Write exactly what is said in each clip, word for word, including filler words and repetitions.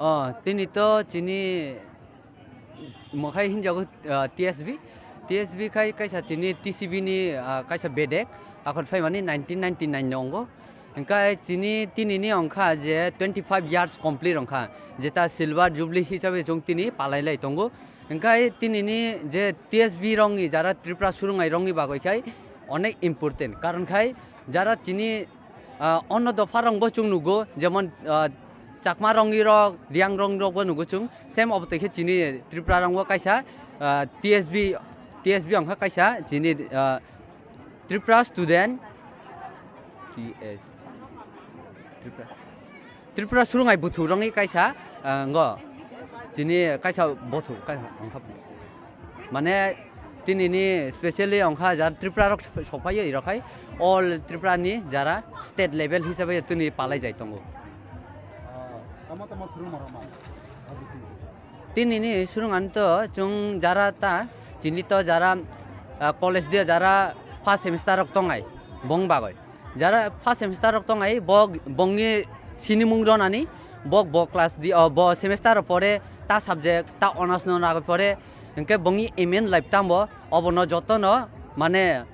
O, tini to chini mokhai hinjago, ah, T S B. T S B khai kaisa chini T C B ni, ah, kaisa bedek. Akhor phaimani nineteen ninety-nine no ongo. Hingkai chini tini ni ongkha je twenty-five years complete ongkha. Jeta silver jubilee hisabe chwng tini palai lai tongo. Hingkai tini ni je T S B rongni jara Tripura surungnai rongni bagwi khai onek important. Karon khai jara chini ah, onno dopha rok bo chwng nugo, jemon, ah, Chakma rongni rok, Riang rongni rok bo nugo chwng. Same obo twi khe chini Tripura rong bo kaisa, ah, T S B, T S B wngkha kaisa chini, ah, Tripura student, T S, Tripura, Tripura surungnai buthu rongni kaisa, ah, ngo chini kaisa buthu, kaisa wngkha. Mane tini ni specially ongkha jara Tripura rok sophaio, iro khai all Tripura ni jara state level hisabe tini palai jai tongo. Ah, tamo tamo surung maro ma? Tini ni surung ani to chwng jara ta chini to jara, ah, college dia jara first semester rok tongai bong bagoi. Jara first semester rok tongai, bo bongni sinimung ronani, bo, bo class di, o, bo semester rok pore ta subject, ta honours no nagwi pore, hingke bongni aim in life tamo, obono jotono mane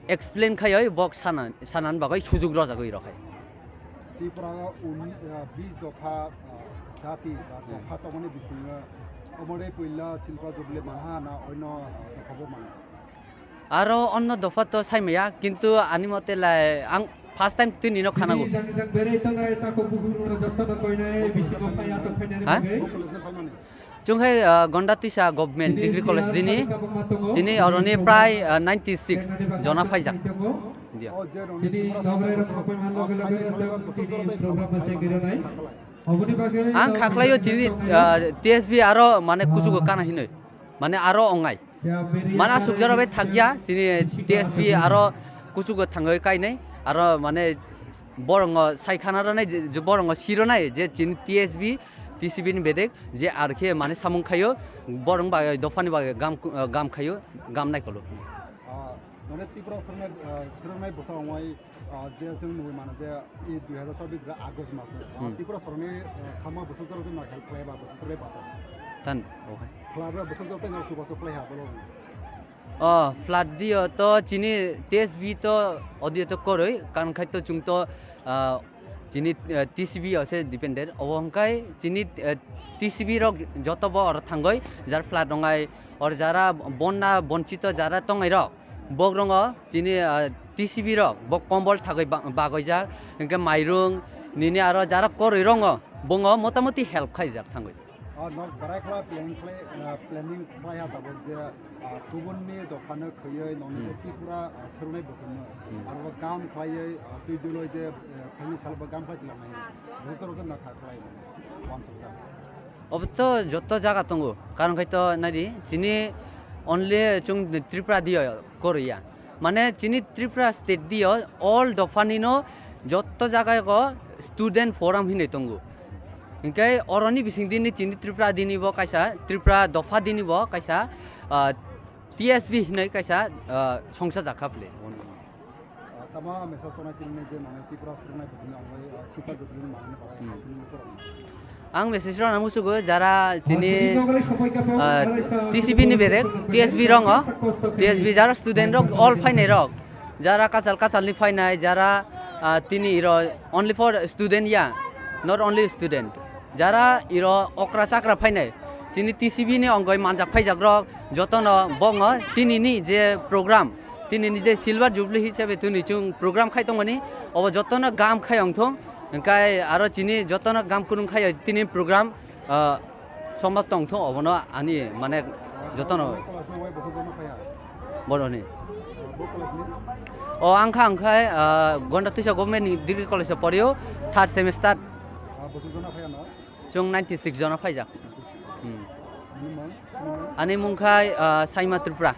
explain khaioi bok sana, sanani bagwi sujuk rojagwi rok hai. Tripura o uni-, ah, bis dopha, ah, jati ba Hmm. dopha tongmani bisingo omo de puila silver jubilee manha na oino, ah, dopha bo manha? Aro onno dopha to saimaya, kintu ani mote lai ang first time tini no khanago. Bini jang jang berai tongnai tako buhur rok joto no koinai bisingo phai achuk phainani Ha? bagwi. Chwng hai, ah, Gonda Tisa Government Degree College dini, chini oroni prai, ah, ninety six jona phaijak. Dia. Chini nograi rok sokoi man loge loge chwng tini program rok chai kaironai. Oboni bagwi Ang khaklaio chini, ah, T S B aro mane kuchugo kana hinoi. Mane aro ongai. Mana sukjaro bai thakya, chini T S B aro kuchugo thangoi kainai, aro mane borongo saikhana ronai, je, je borongo sironai, je chini T S B, T C B ni bedek, je arkhe mane samung khaio, borong ba dophani ba gam, gam khaio, gam naikolo. Ah, mane Tripura swngnai, ah, swngnai bwtha ongoi, ah, je chwng nugui mano je, i dui hazar chobbish ga August maso, ah, Hmm. Tripura sorokni, ah, sama bwswk jorok no help khlai ba bwswk jorok basa. Tan, okay. Khlai ba bwswk jorok no chubachu khlai ha bolo. O, flood dio to chini T S B to audio to koroi, kan khai to chwng to, ah, chini, ah, T C B o se dependent. Obo hwnkhe chini, ah, T C B rok joto bo oro thangoi, jar flood wngnai, or jara bonna bonchito jara tongnai rok, bok rongo chini, ah, T C B rok, bok kombol thagoi ba-, bagoijak, hwnkhe mairung, nini aro jara koroi rongo, bongo motamoti help khaijak thangoi. Ah, nok barai khla planning khlai, ah, planning khlai ha tabuk je, ah, kubun ni dopha no khwiyoi nokni Hmm. je Tripura, ah, swngnai buthum no. Hmm. Aro gam khlaioi, ah, twi duloi je, eh, phaini sal bo gam khlai tilang nai. Joto rok no kha khlai mano. Wansuk jak. Obo to joto jaga tongo. Karon khai to nai di, chini only chwng Tripura dio koroya. Mane chini Tripura state dio all dopha ni no joto jaga go student forum hinwi tongo. Hingke oroni bising dini chini Tripura dini bo kaisa, Tripura dopha dini bo kaisa, ah, T S B hinwi kaisa, ah, songsa jakha phle. Ah, tamo message tona chini je nang Tripura srwnai bwtwini ongoi, ah, sipa jotwini manani bagwi Hmm. chini korokma. Ang message rok nang musugo jara chini, ah, T C B ni bedek, T S B rongo, T S B jara student rok, all phainai rok, jara kachal kachal ni phainai, jara, ah, tini iro only for student ya, not only student, jara iro okra chakra phainai, chini T C B ni ongoi manjak phaijak rok, jotono bongo tini ni je program, tini ni je silver jubilee hisabe tini chwng program khai tongmani, obo jotono gam khai ongthong. Hingkai aro chini jotono gam kwrwng khaio tini program, ah, sombat tongthung obono ani mane jotono. Boroni. O ang kha ang khai, ah, Gonda Twisa Government ni Degree College o porio third semester. Chwng ninety six jona phaijak. Hmm. Ani mung khai, ah, Saima Tripura.